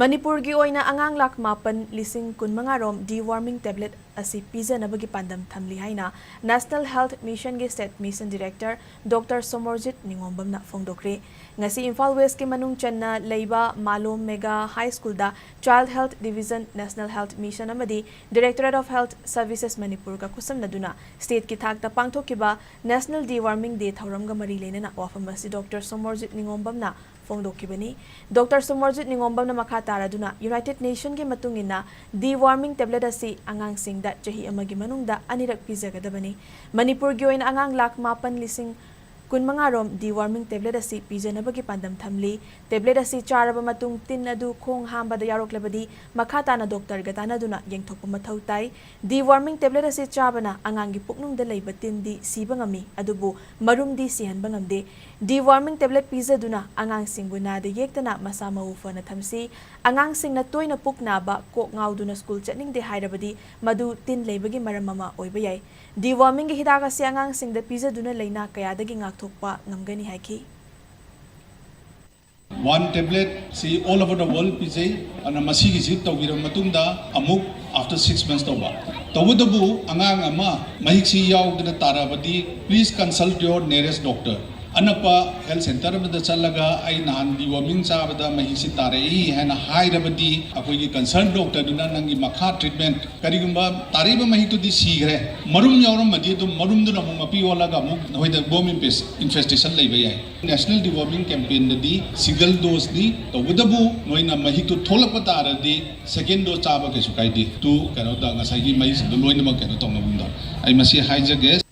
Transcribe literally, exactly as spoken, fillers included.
ꯃꯅꯤꯄꯨꯔꯒꯤ ꯑꯣꯏꯅ ꯑꯉꯥꯡ ꯂꯥꯈ ꯃꯥꯄꯟ ꯂꯤꯁꯤꯡ ꯀꯨꯟꯃꯉꯥ ꯔꯣꯝ deworming tablet ꯑꯁꯤ ꯄꯤꯖꯅꯕꯒꯤ ꯄꯥꯟꯗꯝ ꯊꯝꯂꯤ ꯍꯥꯏꯅ National Health Mission ꯒꯤ State Mission Director Doctor Somorjit ꯅꯤꯉꯣꯝꯕꯝꯅ ꯐꯣꯡꯗꯣꯛꯈ꯭ꯔꯦ꯫ ꯉꯁꯤ ꯏꯝꯐꯥꯜ West ꯀꯤ ꯃꯅꯨꯡ ꯆꯟꯅ ꯂꯩꯕ ꯃꯥꯂꯣꯝ Mega High School ꯗ Child Health Division, National Health Mission ꯑꯃꯗꯤ Directorate of Health Services ꯃꯅꯤꯄꯨꯔꯒ ꯈꯨꯠꯁꯝꯅꯗꯨꯅ state ꯀꯤ ꯊꯥꯛꯇ ꯄꯥꯡꯊꯣꯛꯈꯤꯕ National Deworming Day ꯊꯧꯔꯝꯒ ꯃꯔꯤ ꯂꯩꯅꯅ ꯋꯥꯐꯝ ꯑꯁꯤ Doctor ꯁꯣꯃꯣꯔꯖꯤꯠ ꯅꯤꯉꯣꯝꯕꯝꯅ ꯐꯣꯡꯗꯣꯛꯈꯤꯕꯅꯤ꯫ Doctor ꯁꯣꯃꯣꯔꯖꯤꯠ ꯅꯤꯉꯣꯝꯕꯝꯅ ꯃꯈꯥ ꯇꯥꯔꯗꯨꯅ United Nation ꯒꯤ ꯃꯇꯨꯡ ꯏꯟꯅ deworming tablet ꯑꯁꯤ ꯑꯉꯥꯡꯁꯤꯡꯗ ꯆꯍꯤ ꯑꯃꯒꯤ ꯃꯅꯨꯡꯗ ꯑꯅꯤꯔꯛ ꯄꯤꯖꯒꯗꯕꯅꯤ꯫ ꯃꯅꯤꯄꯨꯔꯒꯤ ꯑꯣꯏꯅ ꯑꯉꯥꯡ ꯂꯥꯈ ꯃꯥꯄꯟ ꯂꯤꯁꯤꯡ ꯀꯨꯟꯃꯉꯥ ꯔꯣꯝ deworming tablet ꯑꯁꯤ ꯄꯤꯖꯅꯕꯒꯤ ꯄꯥꯟꯗꯝ ꯊꯝꯂꯤ꯫ Tablet ꯑꯁꯤ ꯆꯥꯔꯕ ꯃꯇꯨꯡ ꯇꯤꯟ ꯑꯗꯨ ꯈꯣꯡ ꯍꯥꯝꯕꯗ ꯌꯥꯎꯔꯛꯂꯕꯗꯤ ꯃꯈꯥ ꯇꯥꯅ doctor ꯒ ꯇꯥꯟꯅꯗꯨꯅ ꯌꯦꯡꯊꯣꯛꯄ ꯃꯊꯧ ꯇꯥꯏ꯫ Deworming tablet ꯑꯁꯤ ꯆꯥꯕꯅ ꯑꯉꯥꯡꯒꯤ ꯄꯨꯛꯅꯨꯡꯗ ꯂꯩꯕ ꯇꯤꯟꯗꯤ ꯁꯤꯕ ꯉꯝꯃꯤ, ꯑꯗꯨꯕꯨ ꯃꯔꯨꯝꯗꯤ ꯁꯤꯍꯟꯕ ꯉꯝꯗꯦ꯫ Deworming tablet ꯄꯤꯖꯗꯨꯅ ꯑꯉꯥꯡꯁꯤꯡꯕꯨ ꯅꯥꯗ ꯌꯦꯛꯇꯅ ꯃꯁꯥ ꯃꯎ ꯐꯅ ꯊꯝꯁꯤ꯫ ꯑꯉꯥꯡꯁꯤꯡꯅ ꯇꯣꯏꯅ ꯄꯨꯛ ꯅꯥꯕ, ꯀꯣꯛ ꯉꯥꯎꯗꯨꯅ school ꯆꯠꯅꯤꯡꯗꯦ ꯍꯥꯏꯔꯕꯗꯤ ꯃꯗꯨ ꯇꯤꯟ ꯂꯩꯕꯒꯤ ꯃꯔꯝ ꯑꯃ ꯑꯣꯏꯕ ꯌꯥꯏ꯫ Deworming ꯒꯤ ꯍꯤꯗꯥꯛ ꯑꯁꯤ ꯑꯉꯥꯡꯁꯤꯡꯗ ꯄꯤꯖꯗꯨꯅ ꯂꯥꯏꯅꯥ ꯀꯌꯥꯗꯒꯤ ꯉꯥꯛꯊꯣꯛꯄ ꯉꯝꯒꯅꯤ ꯍꯥꯏꯈꯤ꯫ One tablet ꯁꯤ all over the world ꯄꯤꯖꯩ꯫ ꯑꯗꯨꯅ ꯃꯁꯤꯒꯤꯁꯤ ꯇꯧꯕꯤꯔꯕ ꯃꯇꯨꯡꯗ ꯑꯃꯨꯛ after six months ꯇꯧꯕ꯫ ꯇꯧꯕꯇꯕꯨ ꯑꯉꯥꯡ ꯑꯃ ꯃꯍꯤꯛꯁꯤ ꯌꯥꯎꯗꯅ ꯇꯥꯔꯕꯗꯤ, please consult your nearest doctor꯫ ꯑꯅꯛꯄ health center ꯑꯃꯗ ꯆꯠꯂꯒ ꯑꯩ ꯅꯍꯥꯟ deworming ꯆꯥꯕꯗ ꯃꯍꯤꯛꯁꯤ ꯇꯥꯔꯛꯏ ꯍꯥꯏꯅ ꯍꯥꯏꯔꯕꯗꯤ, ꯑꯩꯈꯣꯏꯒꯤ concern doctor ꯗꯨꯅ ꯅꯪꯒꯤ ꯃꯈꯥ treatment, ꯀꯔꯤꯒꯨꯝꯕ ꯇꯥꯔꯛꯏꯕ ꯃꯍꯤꯛꯇꯨꯗꯤ ꯁꯤꯈ꯭ꯔꯦ, ꯃꯔꯨꯝ ꯌꯥꯎꯔꯝꯃꯗꯤ ꯑꯗꯨꯝ ꯃꯔꯨꯝꯗꯨꯅ ꯑꯃꯨꯛ ꯃꯄꯤ ꯑꯣꯜꯂꯒ ꯑꯃꯨꯛ ꯅꯈꯣꯏꯗ worm infestation ꯂꯩꯕ ꯌꯥꯏ꯫ National Deworming Campaign ꯗꯗꯤ single dose ꯅꯤ, ꯇꯧꯕꯇꯕꯨ ꯅꯣꯏꯅ ꯃꯍꯤꯛꯇꯨ ꯊꯣꯛꯂꯛꯄ ꯇꯥꯔꯗꯤ second dose ꯆꯥꯕ ꯀꯩꯁꯨ ꯀꯥꯏꯗꯦ꯫ ꯇꯨ ꯀꯩꯅꯣꯗ ꯉꯁꯥꯏꯒꯤ ꯃꯍꯤꯛꯁꯤꯡꯗꯣ ꯂꯣꯏꯅꯃꯛ ꯀꯩꯅꯣ ꯇꯧꯅꯕꯗ ꯑꯩ ꯃꯁꯤ ꯍꯥꯏꯖꯒꯦ꯫